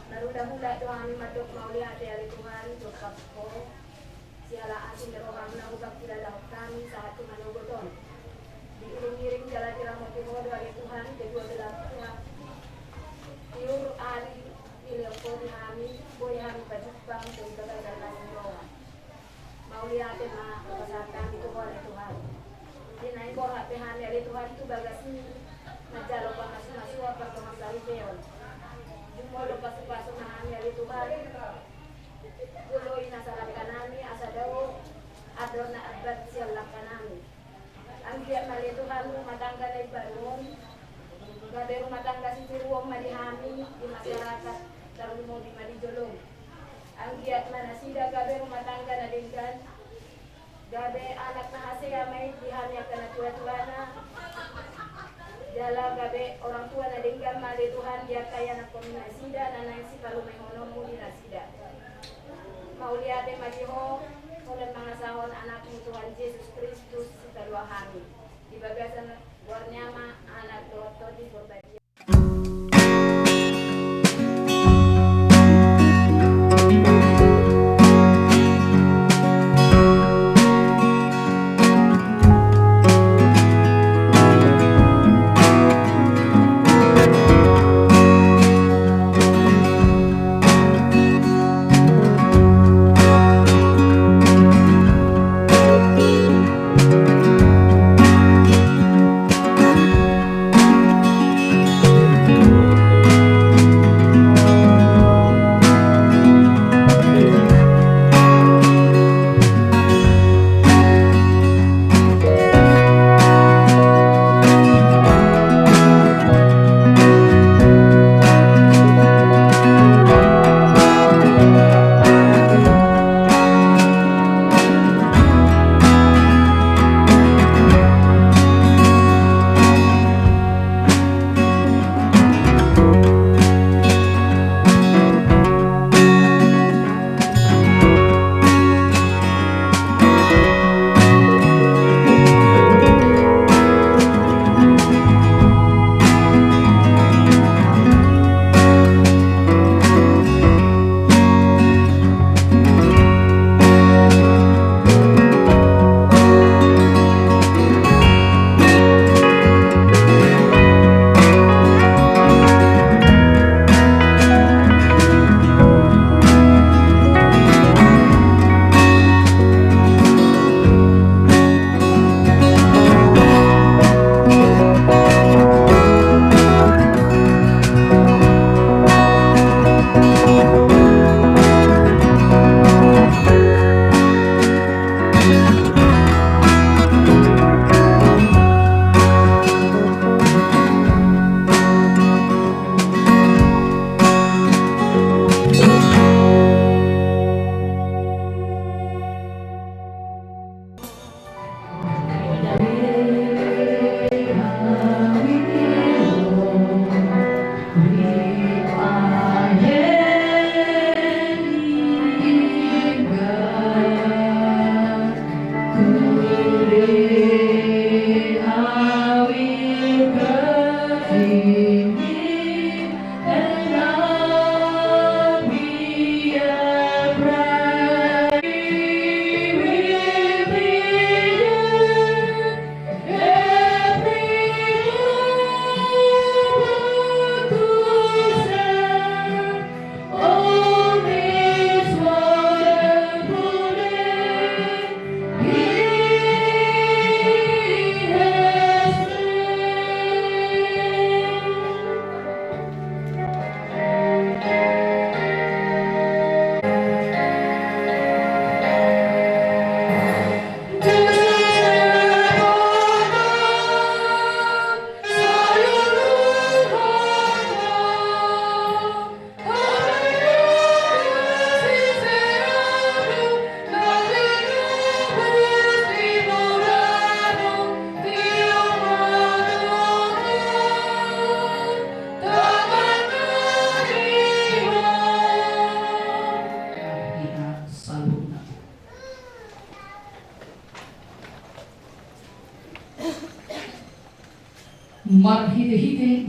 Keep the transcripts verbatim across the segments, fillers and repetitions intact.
Marhulahula do hami mandok mauliate ale Tuhan, dompak Ho siala asi ni roham na hupangkilala hami sahat tu manogot on. Diiring-iring jala diramoti Ho do ale Tuhan, kedua belah pihak. Tiur ari dilehon Ho di hami, boi hami pajumpang tu ibagasan las ni roha. Mauliate ma pasahat hami tu Ho ale Tuhan. Di naeng borhat pe hami ale Tuhan tu bagasmi manjalo pamasumasuon pardongansaripeon. Jumolo pasupasu ma hami ale Tuhan. Joloi nasa langka nami asa dao andor na ambat sian langka nami. Anggiat ma ale Tuhan rumah tangga na imbaru on gabe rumah tangga sitiruon ma di hami di masyarakat, tarlumobi ma di jolom. Anggiat ma nasida gabe rumah tangga na denggan, gabe anak na hasea ma i di hami angka natuatuana, jala gabe orang tua na denggan ma ale Tuhan di angka ianakhon nasida na naeng sipalumehononmu di nasida. Mauliate ma di Ho, holan mangasahon anakmu Tuhan Jesus Kristus sipalua hami. Di bagasan goarna ma Anak dohot Tondi Porbadia.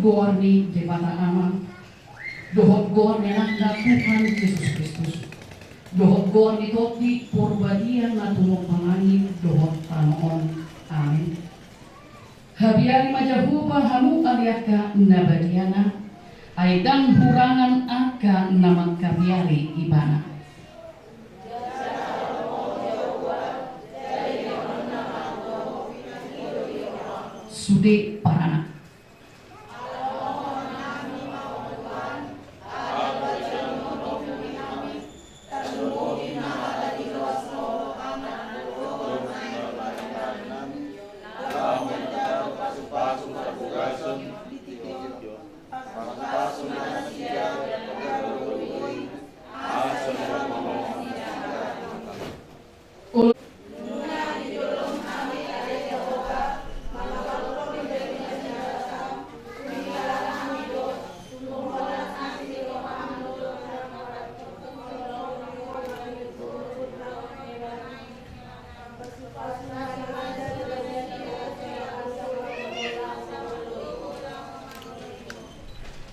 Goar ni Debata Ama, dohot goar ni Anakna Tuhan Jesus Kristus, dohot goar ni Tondi Porbadia na tumompa langit dohot tano on. Amen. Habiari ma Jahowa hamu ale angka na badiana, ai ndang hurangan angka na manghabiari Ibana. Sude paranak.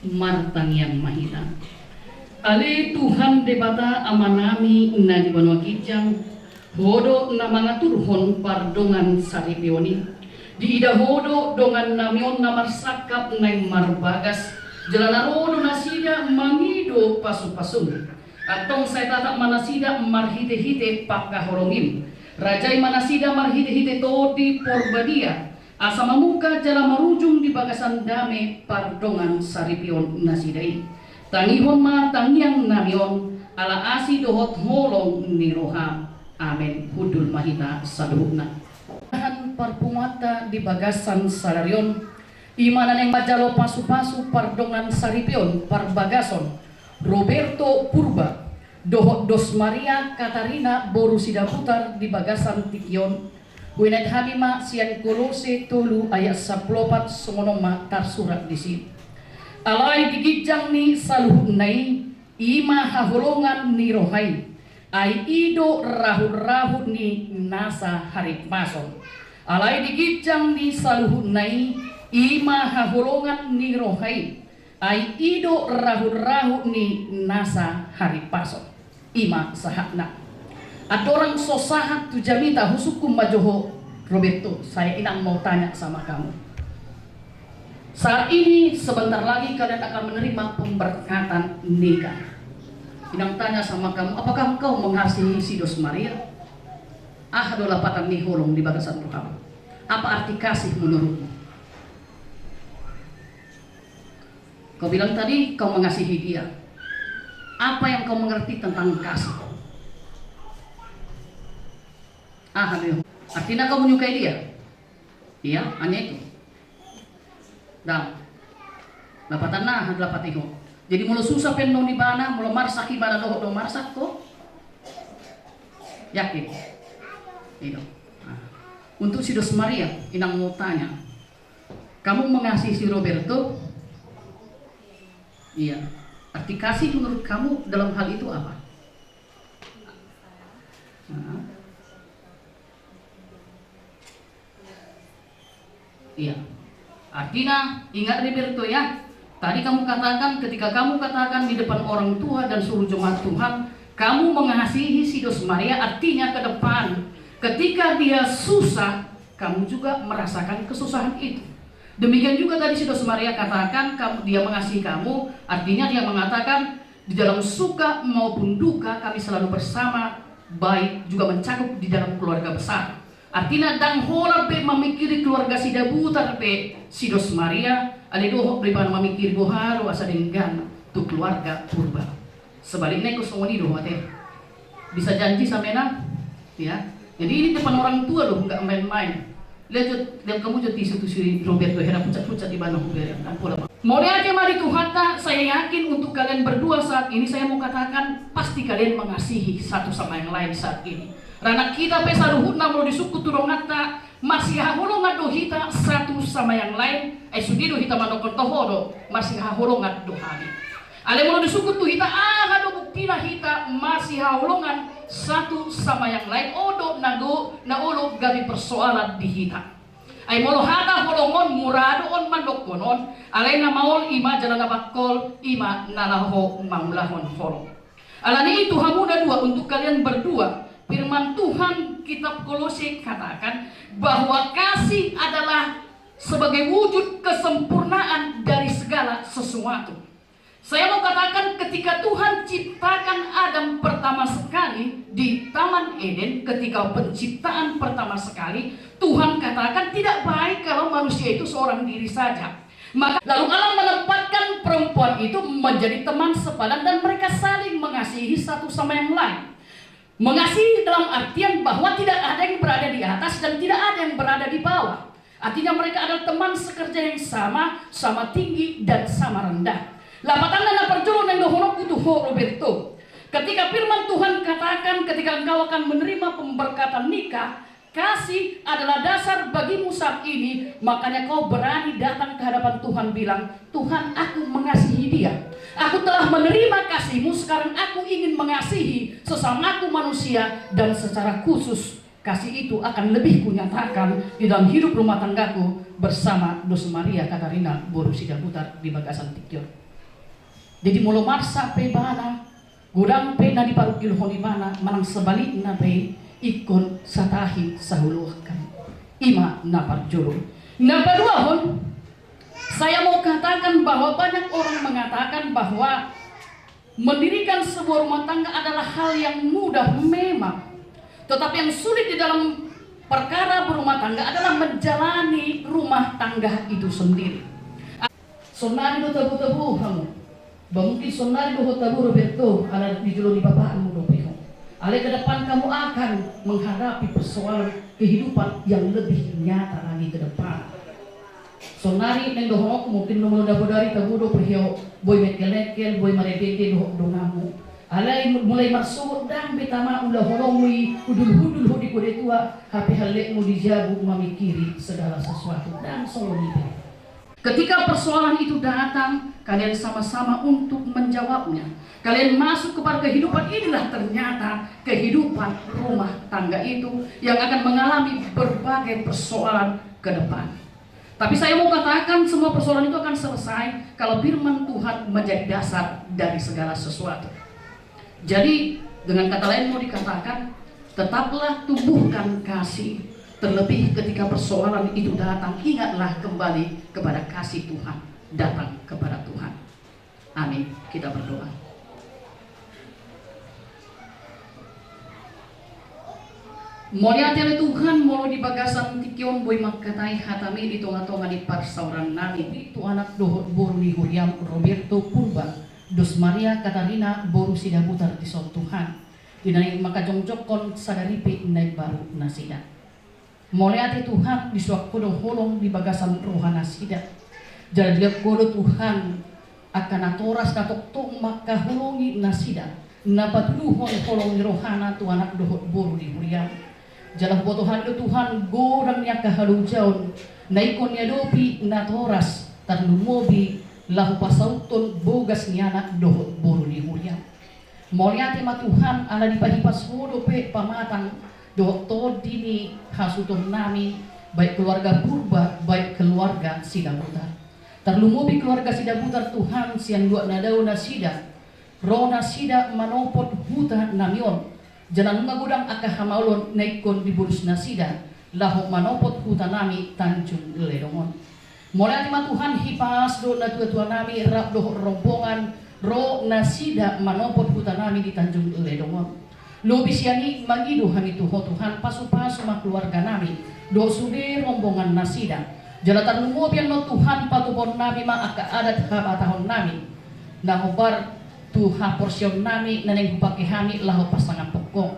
Martangiang ma hita. Ale Tuhan Debata Amanami na di banua ginjang, Ho do na mangaturhon pardongan saripeon i. Diida Ho do dongannami on na marsangkap naeng marbagas, jala na ro do nasida mangido pasupasum. Antong sai tatap ma nasida marhitehite pangkaholongim. Rajai ma nasida marhitehite Tondi Porbadia, asa mamungka jala marujung di bagasan dame pardongan saripeon nasida i. Tangihon ma tangiangnami on, ala asi dohot holong ni roha. Amen. Hundul ma hita saluhutna. Tahan parpunguanta di bagasan sadari on, i ma na naeng manjalo pasupasu pardongan saripeon parbagason Roberto Purba dohot Dos Maria Katarina boru Sidabutar di bagasan tingki on. Huingot hami ma sian Kolose tolu ayat sampulu opat, songon on ma tarsurat disi. Alai di ginjang ni saluhutna i, i ma haholongan ni roha i, ai i do rahut-rahut ni nasa haripason. Alai di ginjang ni saluhutna i, i ma haholongan ni roha i, ai i do rahut-rahut ni nasa haripason. I ma sahatna. Andorang so sahat tu jamita, husungkun ma jo ho, Roberto, saya ingin mau tanya sama kamu. Saat ini sebentar lagi kalian akan menerima pemberkatan nikah. Inang tanya sama kamu, apakah engkau mengasihi si Dos Maria? Aha do lapatan ni holong di bagasan roham? Apa arti kasih menurutmu? Kau bilang tadi kau mengasihi dia. Apa yang kau mengerti tentang kasih? Aha do? Artina kau menyukai dia? Iya, hanya itu. Ndang. Lapatanna aha do lapat i ho? Jadi molo susa pe annon ibana, molo marsak ibana dohot do marsak ho? Yakin? Itu. Nah. Untuk si Dos Maria, inang mau tanya. Kamu mengasihi si Roberto? Iya. Arti kasih menurut kamu dalam hal itu apa? Nah. Iya. Artina, ingat Roberto ya. Tadi kamu katakan, ketika kamu katakan di depan orang tua dan seluruh jemaat Tuhan, kamu mengasihi si Dos Maria, artinya ke depan, ketika dia susah, kamu juga merasakan kesusahan itu. Demikian juga tadi si Dos Maria katakan, kamu, dia mengasihi kamu, artinya dia mengatakan, di dalam suka maupun duka kami selalu bersama, baik juga mencakup di dalam keluarga besar. Artina ndang holan pe mamikiri keluarga Sidabutar pe si Dos Maria, alai dohot do ibana mamikiri boha do asa denggan tu keluarga Purba. Sebaliknya ingkon songon i do ho ate. Bisa janji sama na, ya. Jadi ini depan orang tua loh, nggak main-main. Lihat jo, lihat kamu jo tisu tu si Roberto, hera pucat-pucat ibana hubere. Ampun lah. Mauliate ma di Tuhanta, saya yakin untuk kalian berdua saat ini, saya mau katakan, pasti kalian mengasihi satu sama yang lain saat ini. Ranak hita pe saluhutna molo disungkun tu donganta, masihaholongan do hita satu sama yang lain, ai sude do hita mandokkon toho do, masihaholongan do hami. Alai molo disungkun tu hita, aha do buktina hita masihaholongan satu sama yang lain, on do na go, na olo gabe persoalan di hita. Ai molo hata holong on mura do on mandokkon on, alai na maol i ma jala na bangkol i ma na laho mangulahon holong. Alani itu, hamuna dua, untuk kalian berdua, firman Tuhan kitab Kolose katakan bahwa kasih adalah sebagai wujud kesempurnaan dari segala sesuatu. Saya mau katakan, ketika Tuhan ciptakan Adam pertama sekali di Taman Eden, ketika penciptaan pertama sekali, Tuhan katakan tidak baik kalau manusia itu seorang diri saja. Maka, lalu Allah menempatkan perempuan itu menjadi teman sepadan dan mereka saling mengasihi satu sama yang lain. Mengasihi dalam artian bahwa tidak ada yang berada di atas dan tidak ada yang berada di bawah. Artinya, mereka adalah teman sekerja yang sama, sama tinggi dan sama rendah. Lapatanna na parjolo naeng dohononku tu ho, Roberto. Ketika firman Tuhan katakan, ketika engkau akan menerima pemberkatan nikah, kasih adalah dasar bagimu saat ini, makanya kau berani datang ke hadapan Tuhan, bilang, "Tuhan, aku mengasihi dia. Aku telah menerima kasih-Mu, sekarang aku ingin mengasihi sesamaku manusia, dan secara khusus kasih itu akan lebih kunyatakan di dalam hidup rumah tanggaku bersama Dos Maria Katarina boru Sidabutar di bagasan tingki on." Jadi, molo marsak pe ibana, godang pe na diparungkilhon ibana, manang sebalikna pe, ingkon satahi saoloan. I ma na parjolo. Na paduahon, saya mau katakan bahwa banyak orang mengatakan bahwa mendirikan sebuah rumah tangga adalah hal yang mudah memang. Tetapi yang sulit di dalam perkara berumah tangga adalah menjalani rumah tangga itu sendiri. Saonnari do tabo-tabo hamu. Ba mungkin saonnari do ho tabo, Roberto, ala di jolo ni bapakmu dope ho. Alai ke depan kamu akan menghadapi persoalan kehidupan yang lebih nyata lagi ke depan. Saonnari naeng dohononku, mungkin molo na bodari tabo dope ho, boi mengkel-engkel, boi marende-ende dohot donganmu. Alai mulai marsogot ndang be tama ulahononmu i, hundul-hundul ho di kode tua, hape hallekmu di jabu mamikiri segala sesuatu. Ndang songon i be. Ketika persoalan itu datang, kalian sama-sama untuk menjawabnya. Kalian masuk kepada kehidupan, inilah ternyata kehidupan rumah tangga itu yang akan mengalami berbagai persoalan ke depan. Tapi saya mau katakan, semua persoalan itu akan selesai kalau firman Tuhan menjadi dasar dari segala sesuatu. Jadi, dengan kata lain mau dikatakan, tetaplah tumbuhkan kasih. Terlebih ketika persoalan itu datang, ingatlah kembali kepada kasih Tuhan, datang kepada Tuhan. Amin. Kita berdoa. Mauliate ale Tuhan, molo di bagasan tingki on boi mangkatai hataMi di tonga-tonga ni parsaorannami. Tu anak dohot boru ni huriaM, Roberto Purba, Dos Maria Katarina boru Sidabutar, dison Tuhan, di na naeng mangkajongjongkon sada ripe na imbaru nasida. Mauliate Tuhan, disuang Ho do holong di bagasan roha nasida. Jala dilehon Ho do Tuhan angka natoras na tongtong mangkaholongi nasida, na patuduhon holong ni rohaNa tu anak dohot boru ni huriaM. Jala huboto hami do Tuhan, godang ni angka halojaon na ingkon niadopi natoras, tarlumobi laho pasauthon bogas ni anak dohot boru ni huriaM. Mauliate ma Tuhan, ala dipahipas Ho dope pamatang dohot tondi ni hasuhutonnami, baik keluarga Purba, baik keluarga Sidabutar. Tarlumobi keluarga Sidabutar Tuhan, sian luat na dao nasida ro nasida manopot hutanami on. Jala nunga godang angka hamaolon na ingkon dibolus nasida laho manopot hutanami Tanjung Ledong on. Mauliate ma Tuhan, hipas dohot natua-tuanami rap dohot rombongan ro nasida manopot hutanami di Tanjung Ledong on. Lobi sian i mangido hami tu Ho Tuhan, pasu-pasu ma keluarganami dohot sude rombongan nasida. Jala tarlumobi annon Tuhan, patupaonnami ma angka adat habatahonnami na hombar tu haporseaonnami na naeng hupake hami laho pasangaphon Ho.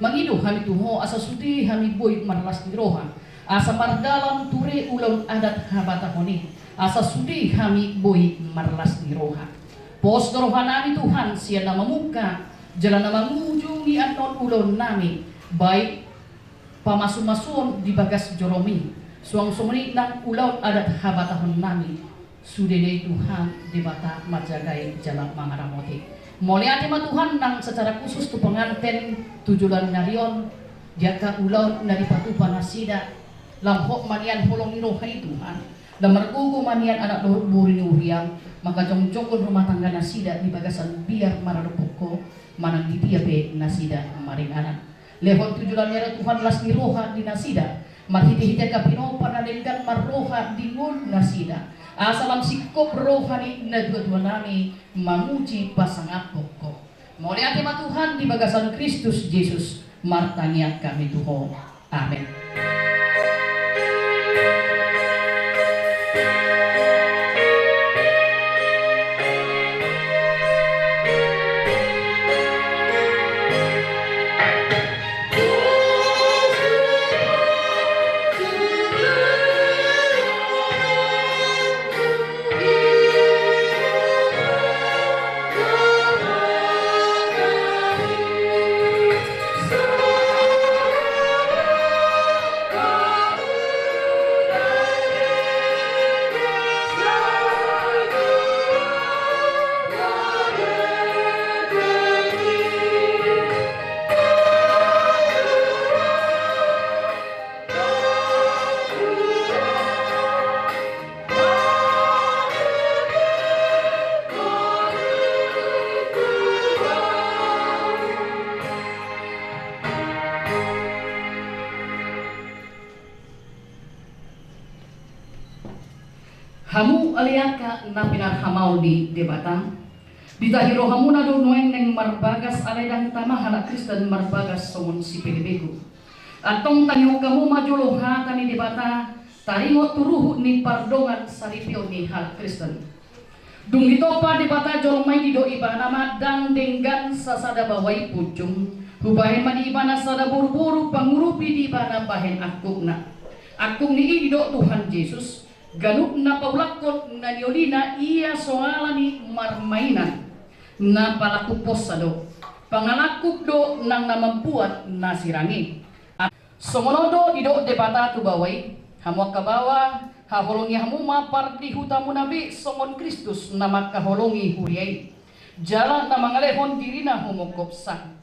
Mangido hami tu Ho asa sude hami boi marlas ni roha, asa mardalan ture ulaon adat habatahon i, asa sude hami boi marlas ni roha. Pos do rohanami Tuhan sian na mamungka jala na mangujungi annon ulaonnami, baik pamasu-masuon di bagas joroMi, suang songon i nang ulaon adat habatahonnami. Sudena i Tuhan Debata manjagai jala mangaramoti. Mauliate ma Tuhan nang secara khusus tu penganten tu joloan ni ari on, di angka ulaon na dipatupa nasida, Lam hot ma nian holong ni roha i Tuhan, lam margogo ma nian anak dohot boru ni huriam, mangkajongjonghon rumah tangga nasida di bagasan biar maradophon Ho, manang di dia pe nasida maringanan. Lehon tu joloan ni ari on Tuhan las ni roha di nasida, marhitehite angka pinompar na denggan marroha di ngolu nasida, asa lam singkop roha ni natuatua nami mamuji pasangaphon Ho. Mauliate ma Tuhan di bagasan Kristus Jesus, martangiang hami tu Ho. Amen. Hamu ale angka na pinarhamaol ni Debata, ditahi rohamuna do nuaeng naeng marbagas alai ndang tama halak Kristen marbagas songon sipelebegu. Antong tangihon hamu ma jolo hata ni Debata, taringot tu ruhut ni pardongan saripeon ni halak Kristen. Dung ditompa Debata jolma i, didok Ibana ma ndang denggan sasada baoa i punjung, hubahen ma di ibana sada boruboru pangurupi di ibana bahen angkupna. Angkup ni i didok Tuhan Jesus, ganup na paulakhon na niolina ia so ala ni marmainan, na palangkuphonsa do. Pangalangkup do nang na mambuat na sirang i. Songon on do didok Debata tu baoa i, hamu angka baoa, haholongi hamu ma pardihutamuna be songon Kristus na mangkaholongi huria i, jala na mangalehon dirina humongkop sahit.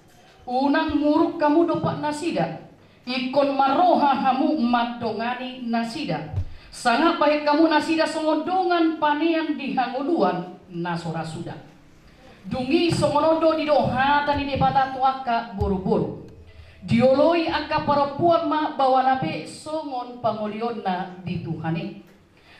Unang muruk hamu dompak nasida, ingkon marroha hamu mandongani nasida, sangap bahen hamu nasida songon dongan panean di hangoluan na so ra suda. Dung i songon on do didok hata ni Debata tu angka boruboru, dioloi angka parompuan ma baoana be songon pangolionna di Tuhan i.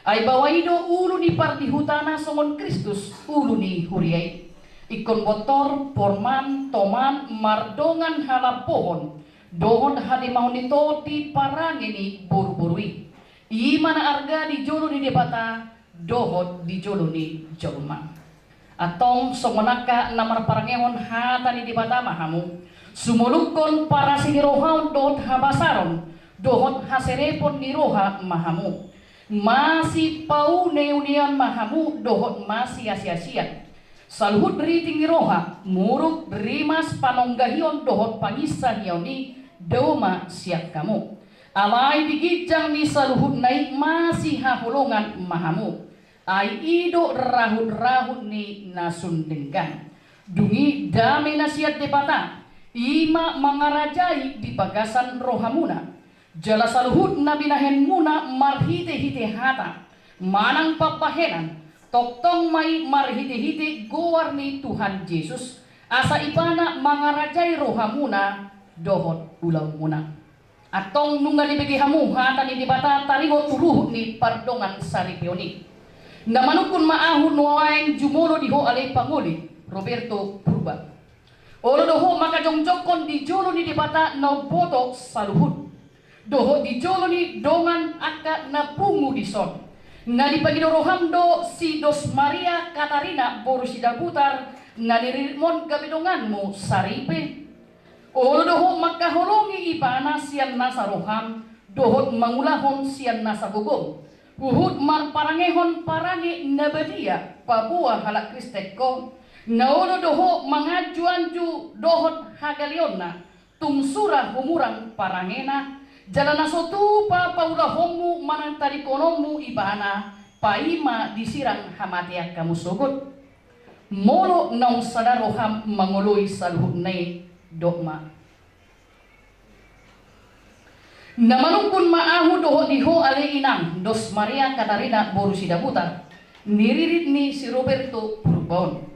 Ai baoa i do ulu ni pardihutana songon Kristus ulu ni huria i. Ingkon bontor, porman, toman, mardongan halambohon dohot hademaon ni tondi parange ni boruboru i. I ma na arga di jolo ni Debata dohot di jolo ni jolma. Antong songon angka na marparangehon hata ni Debata ma hamu, sumolukhon parasi ni rohaon dohot habasaron dohot haserepon ni roha ma hamu. Masipauneunean ma hamu dohot masiasiasian. Saluhut riting ni roha, muruk, rimas, panonggahion dohot panginsahion i dao ma sian hamu. Alai di ginjang ni saluhutna i masihaholongan ma hamu. Ai i do rahut-rahut ni na sun denggan. Dung i dame na sian Debata, i ma mangarajai di bagasan rohamuna. Jala saluhut na binahenmuna marhitehite hata manang pambahenan, tongtong ma i marhitehite goar ni Tuhan Jesus, asa Ibana mangarajai rohamuna dohot ulaonmuna. Antong nunga dibege hamu hata ni Debata taringot tu ruhut ni pardongan saripeon i. Na manungkun ma ahu nuaeng jumolo di ho ale pangoli Roberto Purba. Olo do ho mangkajongjonghon di jolo ni Debata na umboto saluhut, dohot di jolo ni dongan angka na pungu dison. Na dipangido roham do si Dos Maria Katarina boru Sidabutar na niriritmon gabe donganmu saripe. Olo do ho mangkaholongi ibana sian nasa roham, dohot mangulahon sian nasa gogom, huhut marparangehon parange na badia paboa halak Kristen ho. Na olo do ho manganjuanju dohot hagaleonna, tung sura humurang parangena, jala na so tupa paulahonmu manang tadingkononmu ibana, paima disirang hamatean hamu sogot. Molo naung sada roham mangoloi saluhutna i, dok ma. Na manungkun ma ahu dohot di ho ale inang, dos Maria Katarina boru Sidabutar, ni ririt ni si Roberto Purba on.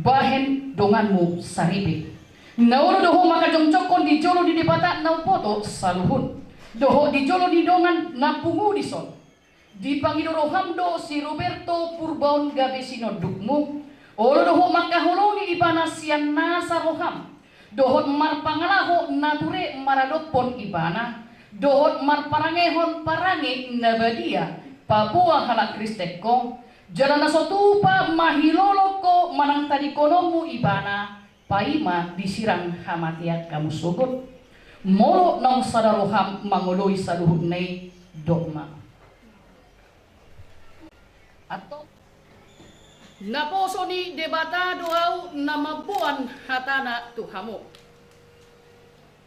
Bahen donganmu saripe. Na olo do ho mangkajongjonghon di jolo ni Debata na umboto saluhut, dohot di jolo ni dongan na pungu dison. Dipangido roham do si Roberto Purba on gabe sinondukmu. Olo do ho mangkaholongi ibana sian nasa roham, dohot marpangalaho na ture maradophon ibana, dohot marparangehon parange na badia paboa halak Kristen ho. Jala na so tupa mahilolong ho manang tadingkononmu ibana, paima disirang hamatean hamu sogot. Molo naung sada roham mangoloi saluhutna i, dok ma. Antong, naposo ni Debata do ahu na mamboan hatana tu hamu.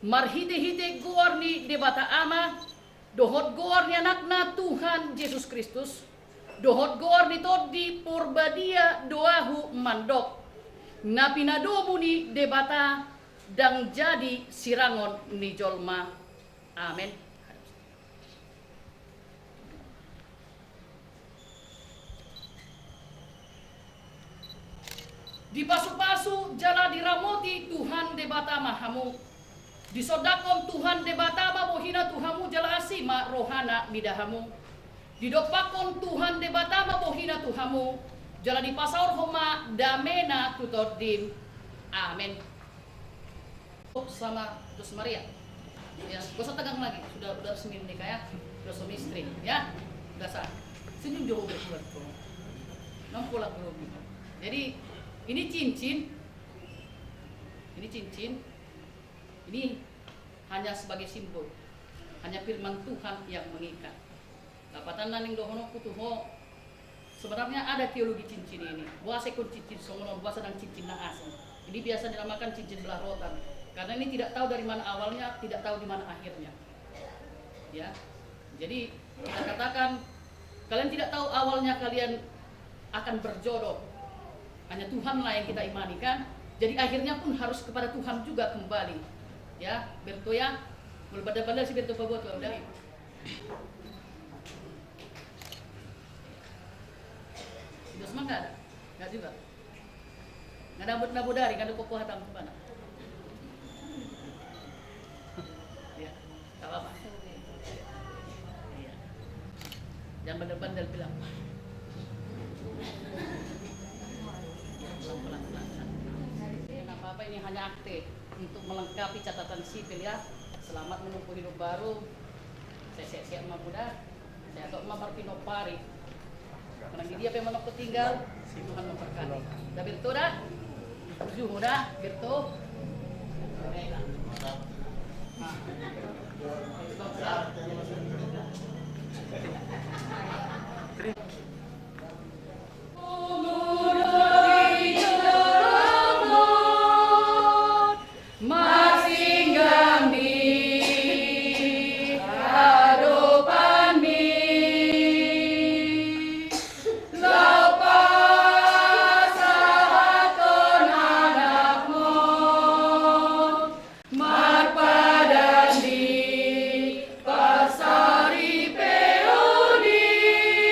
Marhitehite goar ni Debata Ama, dohot goar ni Anakna Tuhan Jesus Kristus, dohot goar ni Tondi Porbadia do ahu mandok, na pinadomu ni Debata ndang jadi sirangon ni jolma. Amen. Dipasupasu jala diramoti Tuhan Debata ma hamu. Disondangkon Tuhan Debata ma bohina tu hamu jala asi ma rohana mida hamu. Didompakkon Tuhan Debata ma bohina tu hamu, jala dipasaorhon ma damena tu tondim. Amen. Sama dos Maria. Ya, gak usah tegang lagi. Sudah, udah resmi menikah ya. Sudah suami istri ya. Udah sah. Senyum jauh berbuat tuh. Nampak belum. Jadi ini cincin. Ini cincin. Ini hanya sebagai simbol. Hanya firman Tuhan yang mengikat. Lapatanna naeng dohononku tu ho, sebenarnya ada teologi cincin ini. Boasa ingkon cincin songon on, boasa ndang cincin na asing. Ini biasa dinamakan cincin belah rotan. Karena ini tidak tahu dari mana awalnya, tidak tahu di mana akhirnya. Ya. Jadi kita katakan, kalian tidak tahu awalnya kalian akan berjodoh. Hanya Tuhanlah yang kita imani kan. Jadi akhirnya pun harus kepada Tuhan juga kembali. Ya, Berto ya. Molo bandal-bandal si Berto paboa tu au da. Dos ma nggak ada? Nggak juga. Nggak ada buat nabodari, nggak ada koko hatang tu mana? Ya, nggak apa-apa. Iya. Jangan bandel-bandel bilang. Pelan-pelan, pelan-pelan. Nggak apa-apa, ini hanya akte untuk melengkapi catatan sipil ya. Selamat menempuh hidup baru. Sehat-sehat ma hamu da. Sehat ma marpinompari. Manang di dia pe manang tinggal, Tuhan memberkati. Da Berto da. Tujuh da Berto. Marsinggang di adopanMi, laho pasahathon AnakMo, marpadan di parsaripeon i.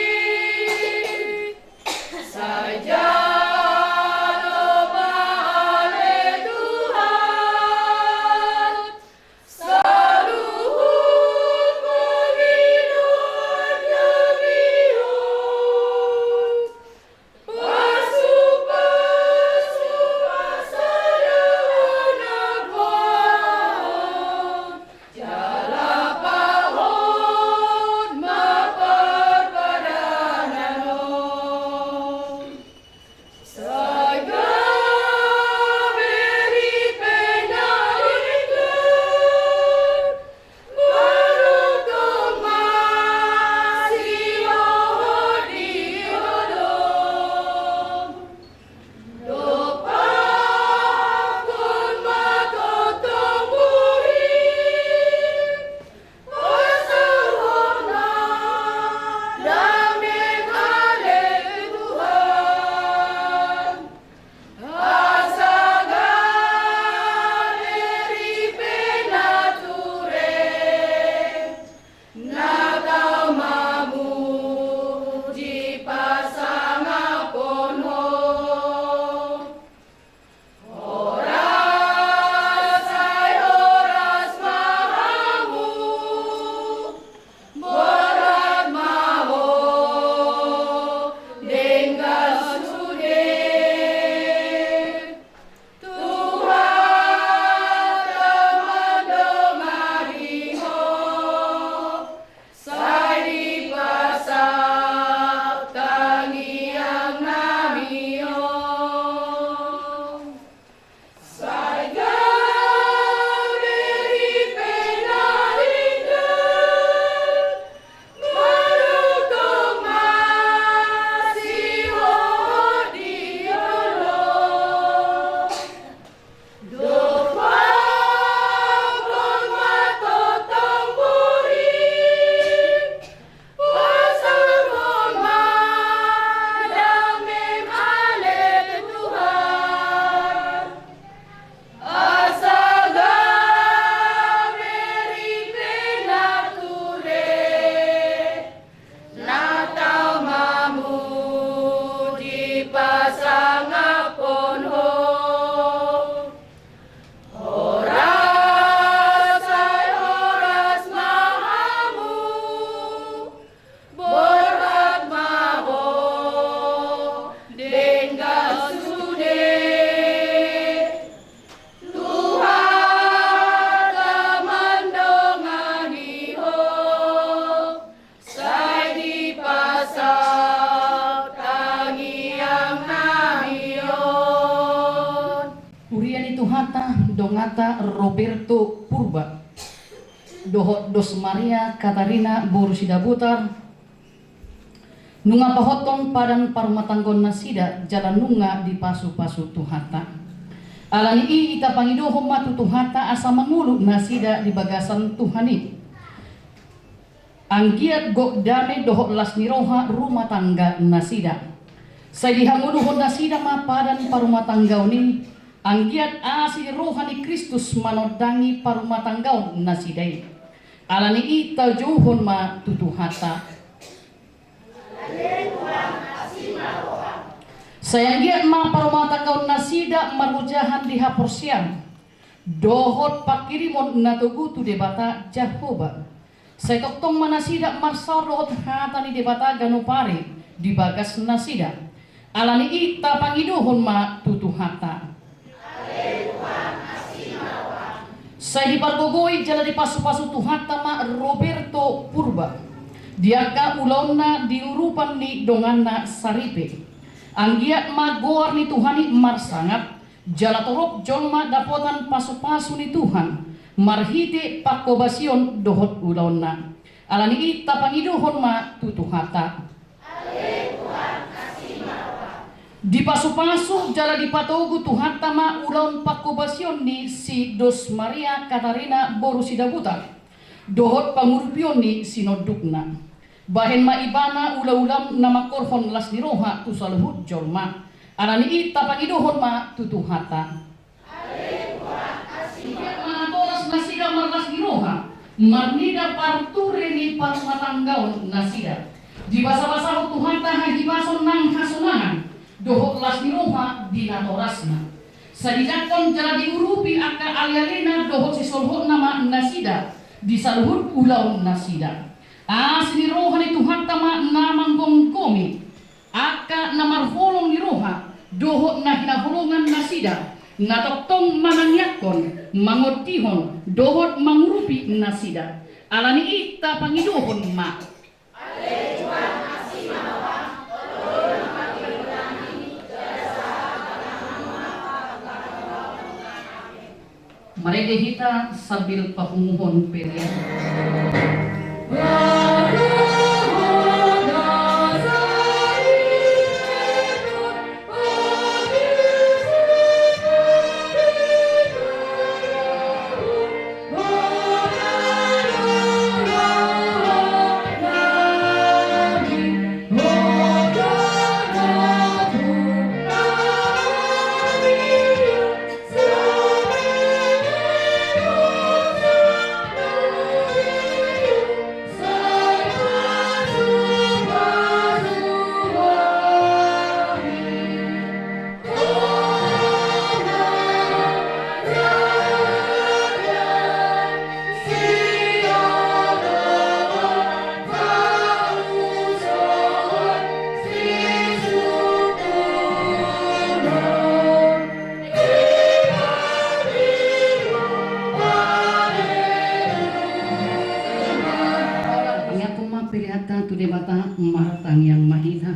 Tuhanta, donganta Roberto Purba dohot Dos Maria Katarina boru Sidabutar, nunga pahothon padan parumatanggaon nasida jala nunga dipasupasu Tuhanta. Alani i tapangidohon ma tu Tuhanta asa mangolu nasida di bagasan Tuhan i. Anggiat gok dame dohot las ni roha rumah tangga nasida. Sai dihangoluhon nasida ma padan parumatanggaon i, anggiat asi ni roha ni Kristus manondangi parumatanggaon nasida i. Alani i tajouhon ma tu Tuhanta. Sai anggiat ma parumatanggaon nasida marojahan di haporseaon dohot panghirimon na togu tu Debata Jahowa. Sai tongtong ma nasida marsaor dohot hata ni Debata ganup ari di bagas nasida. Alani i tapangidohon ma tu Tuhanta. Sai dipargogoi jala dipasupasu Tuhanta ma Roberto Purba di angka ulaonna di urupan ni donganna saripe. Anggiat ma goar ni Tuhan i marsangap, jala torop jolma dapotan pasupasu ni Tuhan marhite panghobasion dohot ulaonna. Alani i tapangidohon ma tu Tuhanta. Dipasupasu jala dipatogu Tuhanta ma ulaon panghobasion ni si Dos Maria Katarina boru Sidabutar dohot pangurupion ni sinondukna. Bahen ma ibana ulaulaon na mangkorhon las ni roha tu saluhut jolma. Alani i tapangidohon ma tu Tuhanta. Anggiat ma natoras nasida marlas ni roha marnida parture ni parumatanggaon nasida. Dibasabasahon Tuhanta hahipason nang hasonangan dohot las ni roha di natorasna. Sai dijangkon jala diurupi angka alealena dohot sisolhotna ma nasida di saluhut ulaon nasida. Asi ni roha ni Tuhanta ma na manggomgomi angka na marholong ni roha dohot na hinaholongan nasida, na tongtong manangiangkon, mangondihon dohot mangurupi nasida. Alani i tapangidohon ma. Marende hita sambil papunguhon pelean. Tangiangkon ma peleanta tu Debata, martangiang ma hita.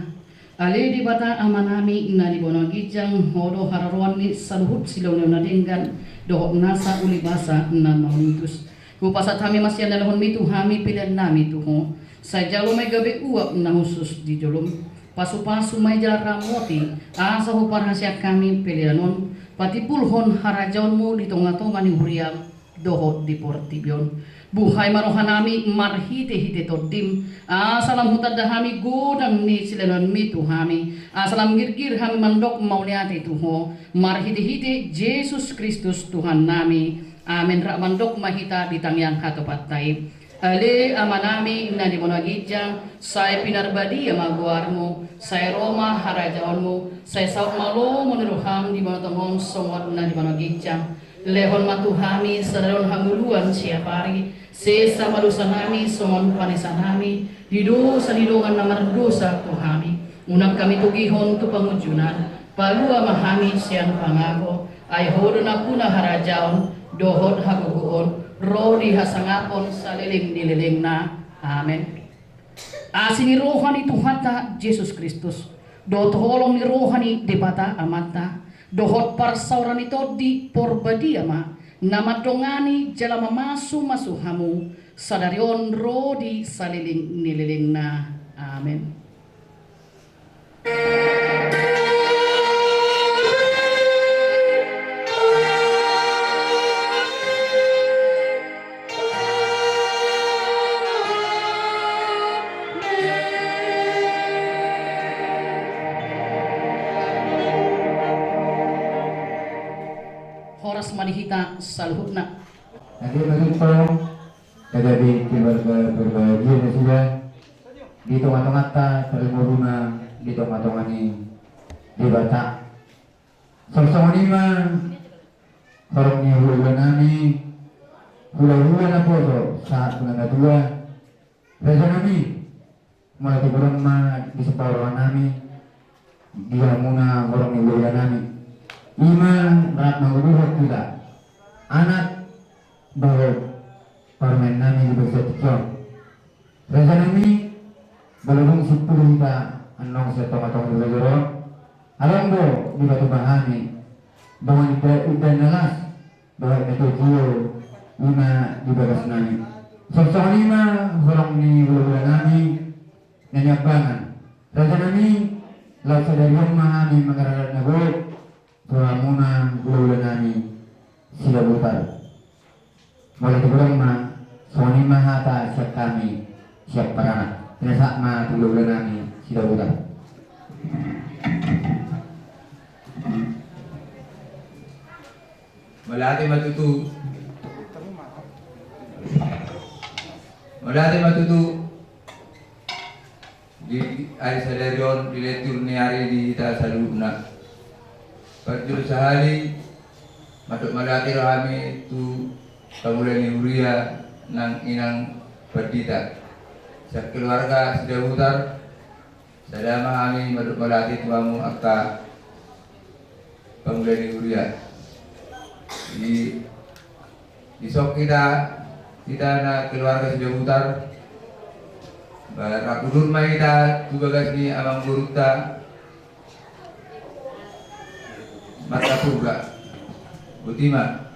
Ale Debata Amanami na di banua ginjang, Ho do haroroan ni saluhut silehonlehon na denggan dohot nasa ulibasa na mamutus. Hupasahat hami ma sian lehonMi tu hami peleannami tu Ho. Sai jalo ma i gabe uap na hushus di joloM. Pasupasu ma i jala ramoti, asa huparhaseang hami pelean on patimbulhon harajaonMu di tongatonga ni huriaM dohot di portibi on. Buhai ma rohanami marhitehite TondiM, asa lam hutanda hami godang ni silehonLehonMi tu hami, asa lam girgir hami mandok mauliate tu Ho, marhitehite Jesus Kristus Tuhannami. Amen. Rap mandok ma hita di tangiang hatopanta i. Ale Amanami na di banua ginjang, sai pinarbadia ma goarMu, sai ro ma harajaonMu, sai saut ma lomo ni rohaM di banua tonga on songon na di banua ginjang. Lehon ma tu hami sadari on hangoluan siapari, sesa ma dosanami songon panesanami di dosa ni dongan na mardosa tu hami. Unang hami togihon tu pangunjunan, palua ma hami sian pangago, ai Ho do nampuna harajaon, dohot hagogoon, ro di hasangapon saleleng ni lelengna. Amen. Asi ni roha ni Tuhanta Jesus Kristus, dohot holong ni roha ni Debata Amanta, Dohot parsaoran ni Tondi Porbadia ma na mandongani jala mamasumasu hamu sadari on ro di saleleng ni lelengna. Amen. Horas ma di hita saluhutna. Ate, maksudku, tadi keluarga berbahagia nasida di tonga-tonganta, tarlumobi ma di tonga-tonga ni Debata. Songon i ma horong ni hula-hula nami, hula-hula naposo sahat tu na matua. Raja nami, mauliate godang ma di saluhut roha nami di hamuna horong ni hula-hula nami. I ma rap manguduhon hita anak dohot parumaen nami di bagasan tingki on. Raja nami, molo dung simpul hita annon sian tonga-tonga ni raja on, adong do dipatupa hami dongan indahan na las dohot na tio-tio, i ma di bagas nami. Songon i ma horong ni hula-hula nami na niambangan. Raja nami, laos sadari on ma hami mangarade na gok tu hamuna hula-hula nami Sidabutar. Mauliate godang ma, songon i ma hata sian hami sian paranak. Pinasahat ma tu hula-hula nami Sidabutar. Mauliate ma tutu. Mauliate ma tutu. Di ari sadari on, di lentur ni ari di hita saluhutna. Parjolo sahali mandok mauliate do hami tu pangula ni huria nang inang pandita. Sian keluarga Sidabutar, sada ma hami mandok mauliate tu hamu angka pangula ni huria. Di, dison hita, hita na keluarga Sidabutar, ba, rap udur ma hita tu bagas ni amangborunta Martapurba. Boti ma.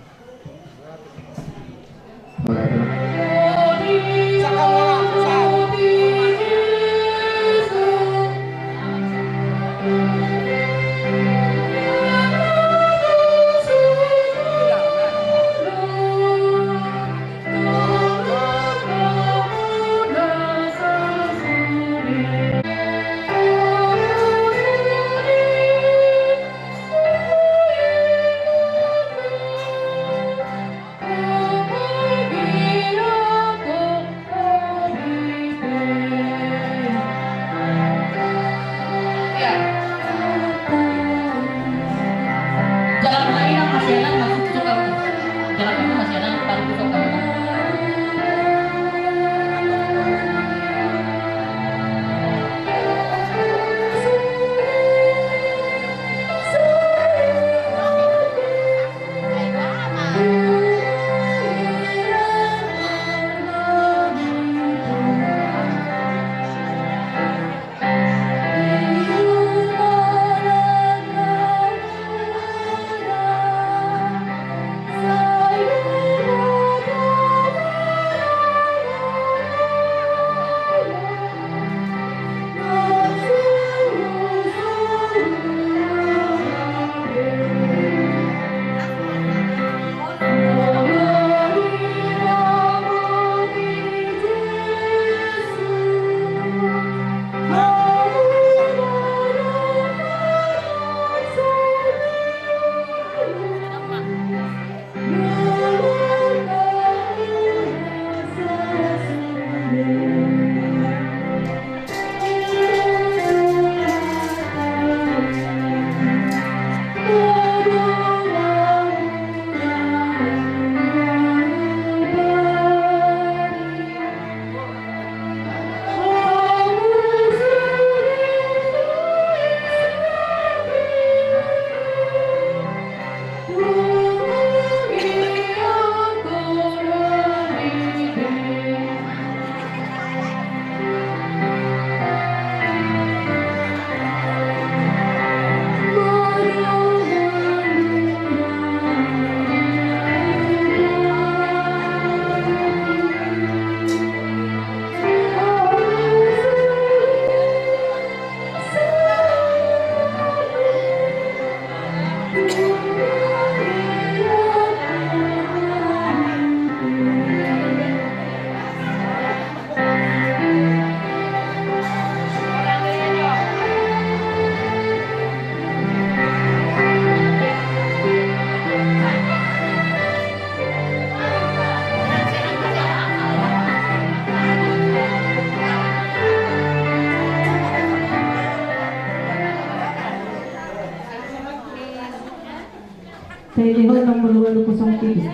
Telepon nomor walu kosong tiga.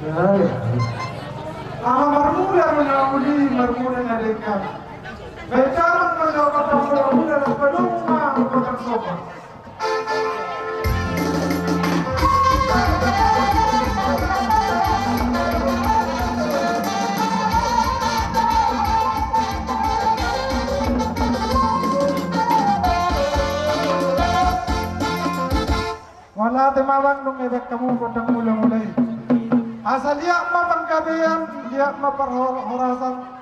Aha marmula do na uli, marmula na denggan. Baen damang ma jolo godang mula-mula, las padomu ma godang somba. Mauliate ma amang, nunga dibaen hamu godang mula-mula i. Asa liat ma panggabean, liat ma parhorasan.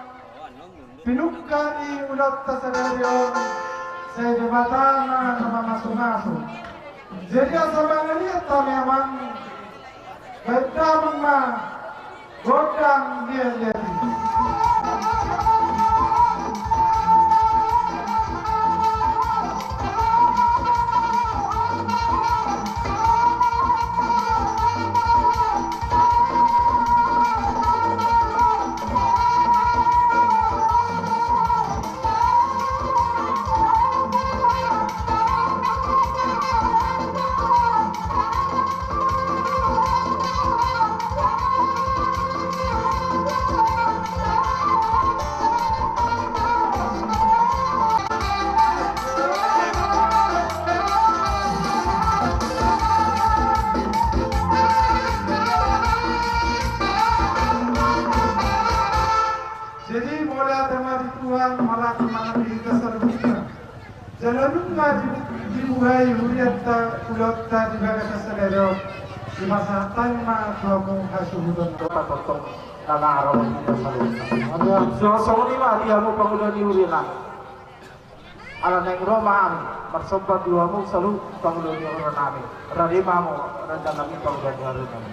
Pinungka ni ulaonta sadari on, sai Debata ma na mamasu-masu. Jadi asa mangaliat hami amang, baen damang ma godang liat-liat i. Jadi mauliate ma di Tuhan, marhaha ma di hita saluhutna. Jala nunga di, dibuhai hurianta ulaonta di bagasan sadari on. Dipasahat hami ma tu hamu hasuhuton. Tongtong na naeng ro di hita saluhutna. Songon i ma di hamu pangula ni huria nami. Ala naeng ro ma hami marsomba tu hamu saluhut pangula ni huria nami. Rade ma hamu raja nami, pangula ni huria nami.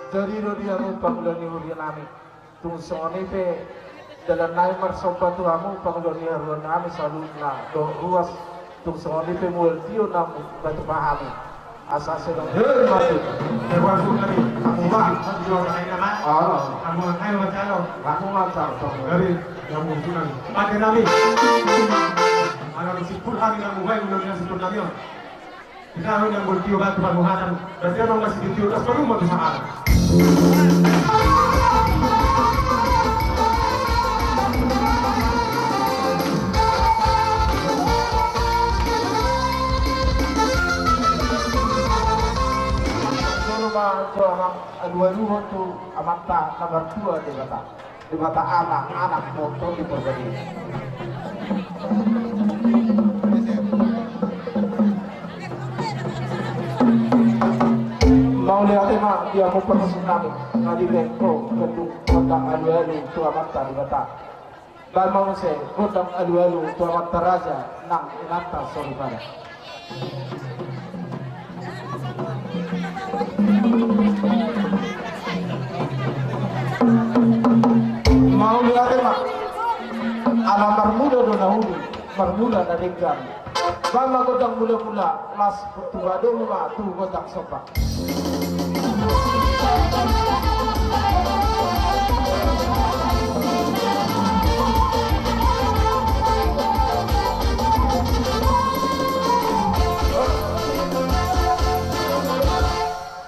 Jadi ro di hamu pangula ni huria nami. Tung songon i pe dalan nami marsomba tu hamu pangula ni huria nami saluhutna dohot ruas. Tung songon i pe mual tio na batu pahami. Asa sedang. Hei, mati. Hei, masuk tadi. Aku mah. Aku mah. Aku mah. Aku mah. Dari yang mungkin. Pakai nami. Anak si Burhan yang mulai mendominasi pertandingan. Kita yang bertio batu pamuhatan. Berarti emang masih ditio tas baru mau disahara. Jolo ma jo amang alualuhon tu Amanta na martua Debata. Debata Ama, Anak, Tondi Porbadia. Mauliate ma di hamu parmusik nami, na dibaen ho gondang alualu tu Amanta Debata. Baen ma muse gondang alualu tu amanta raja nang inanta soripada. Mauliate ma. Ala marmula do na uli, marmula na denggan. Baen ma gondang mula-mula, las tu badomu ma tu gondang somba.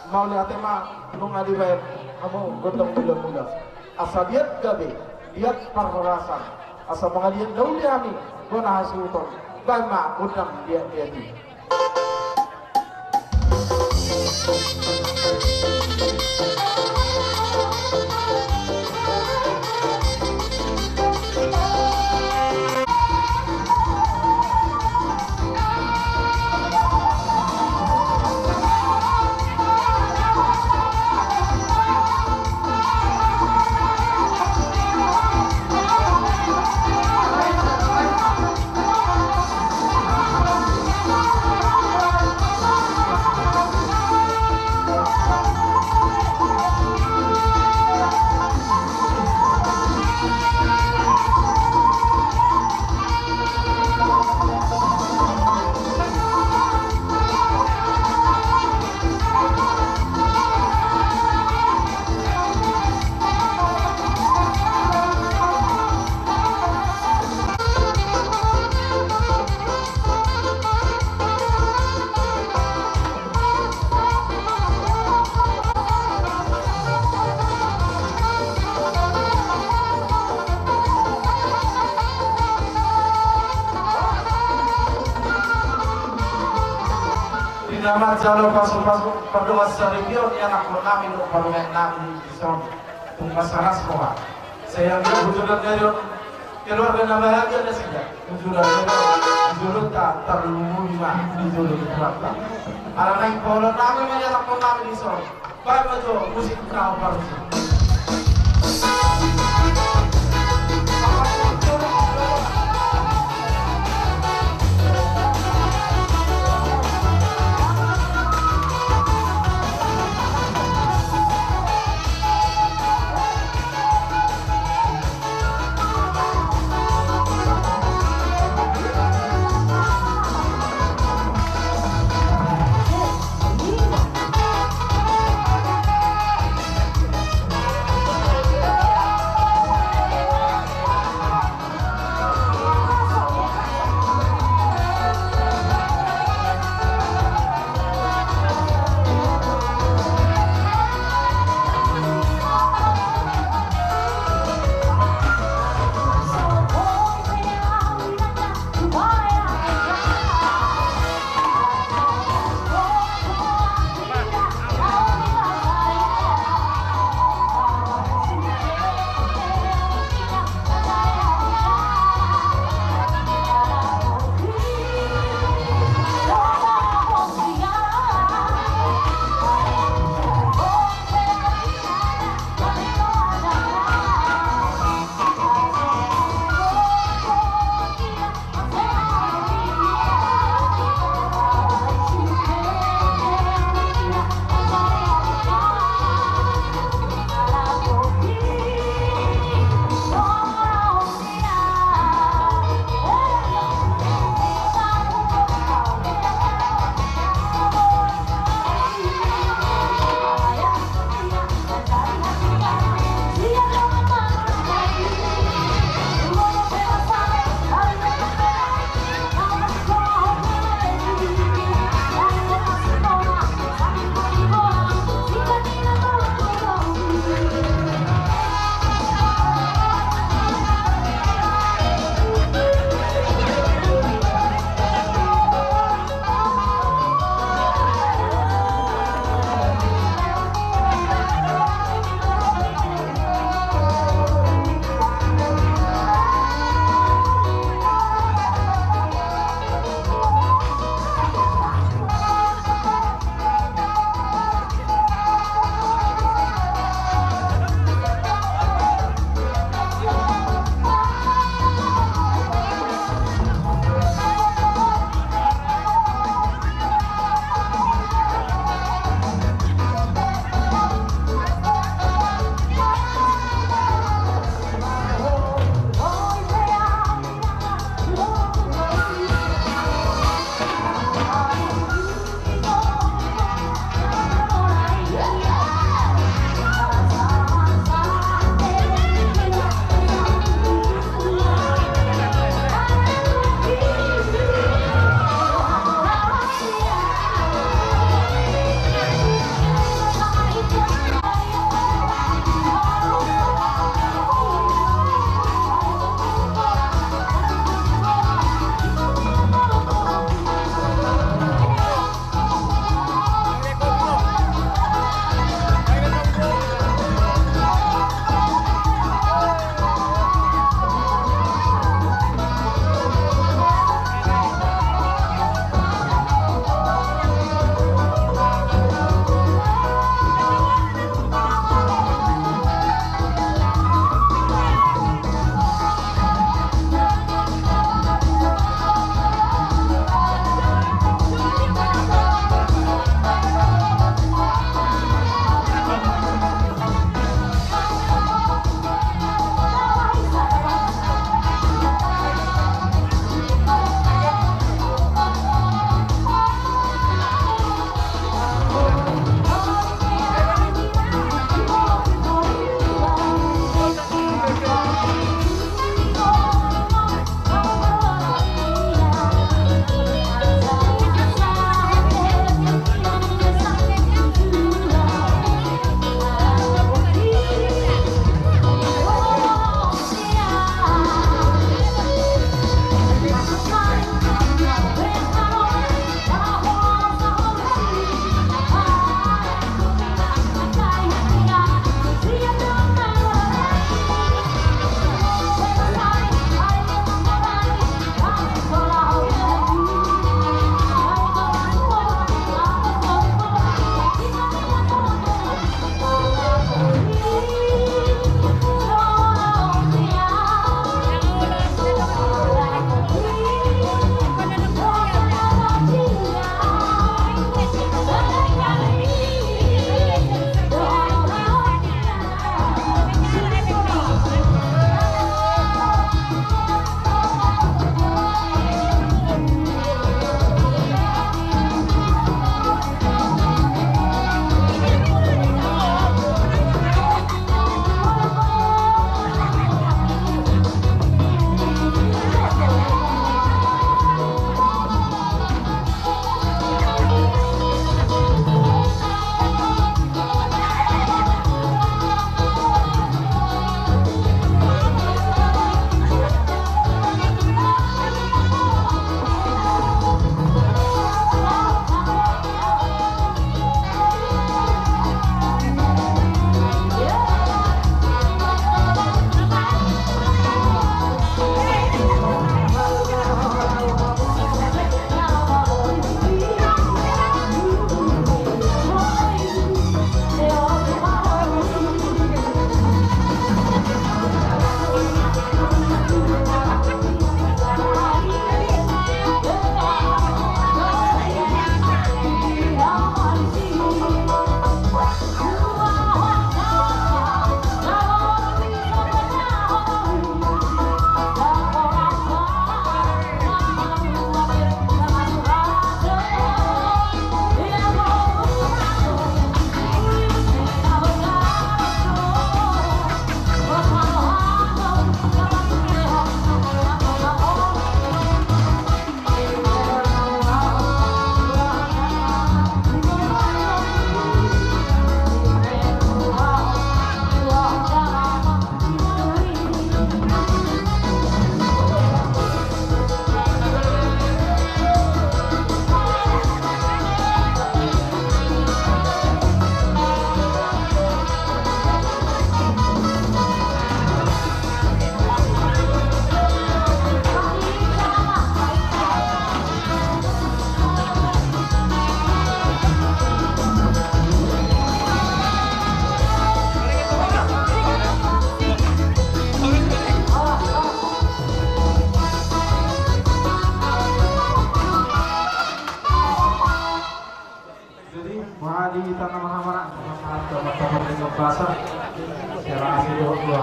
Mauliate ma, nunga dibaen hamu gondang mula-mula. Asa biar gabe. Liat parhorasan, asa mangaliat na uli hami, bona hasuhuton, baen ma gondang liat-liat i. Di na manjalo pasu-pasu, pardongan saripeon ni anakkon nami dohot parumaen nami di son. Tung mansai ras roha. Sai anggiat hujolo nari on keluarga na bahagia nasida. Hujolo nari on, hujolo ta tarlumobi ma di jolo ni Tuhanta. Ala naeng paholongan nami ma di anakkon nami di son. Baen ma jo musik na parusi.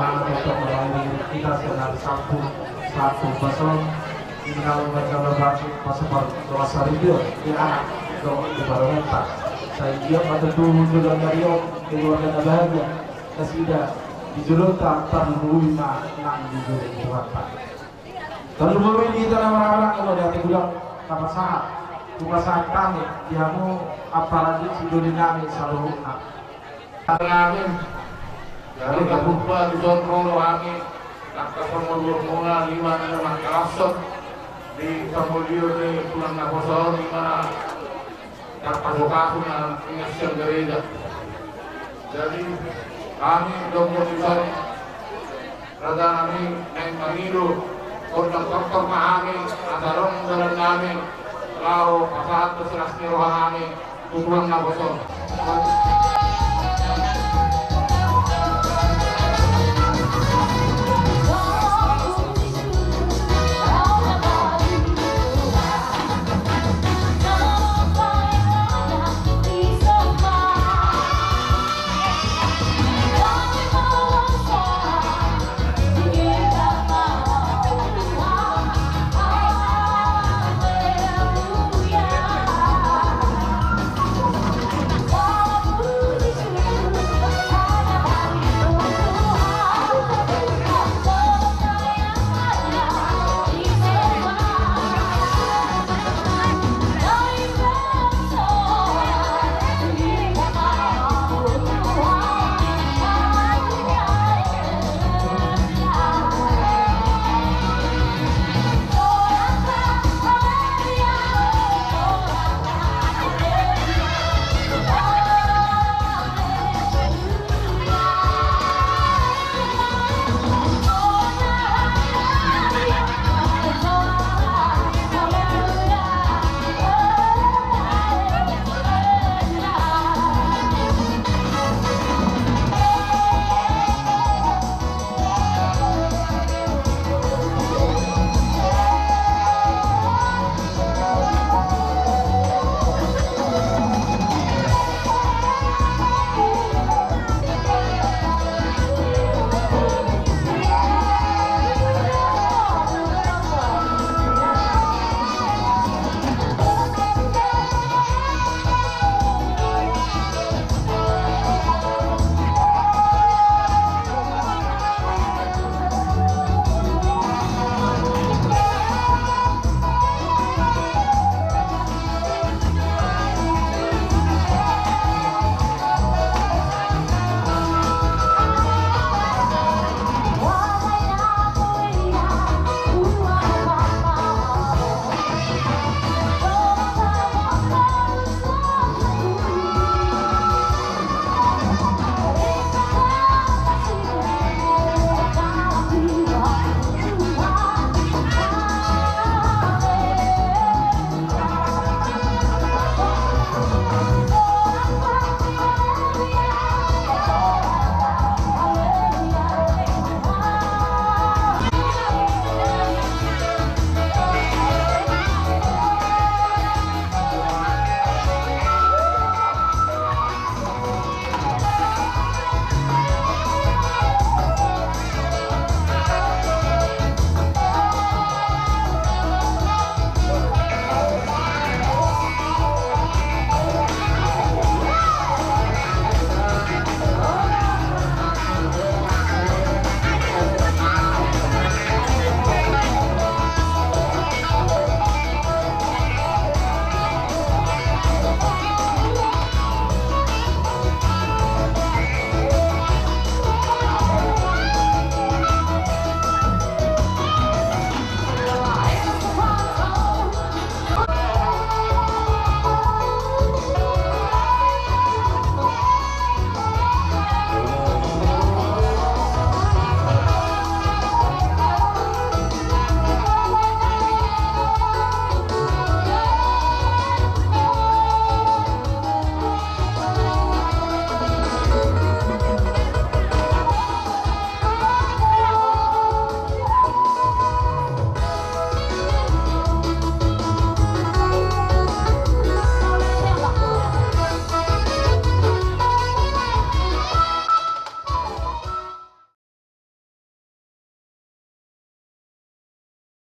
Anak untuk melayani kita dengan satu, satu pasal. Tinggal mencoba batik pasal doa saridio di anak untuk di baroneta. Saya dia pada tubuh juga dari om keluarga bahagia. Kasida di jolonta tarlumobi ma nang di jolo ni Tuhanta. Tarlumobi di hita na marhaha, ro di hata godang na pasahat. Hupasahat hami di hamu apala di sidoli nami saluhutna. Nami. Jadi kabupa di son rono hami. Nangka pangoluan muna lima na mangkalashon di pangoluan ni tulang naposo on ima. Tarpasok-pasok na ingat sian gereja. Jadi hami dohot di son raja nami naeng mangido. Kondang tortor ma hami asa rong dalan nami. Laho pasahat tu silas ni roha nami tu tulang naposo on.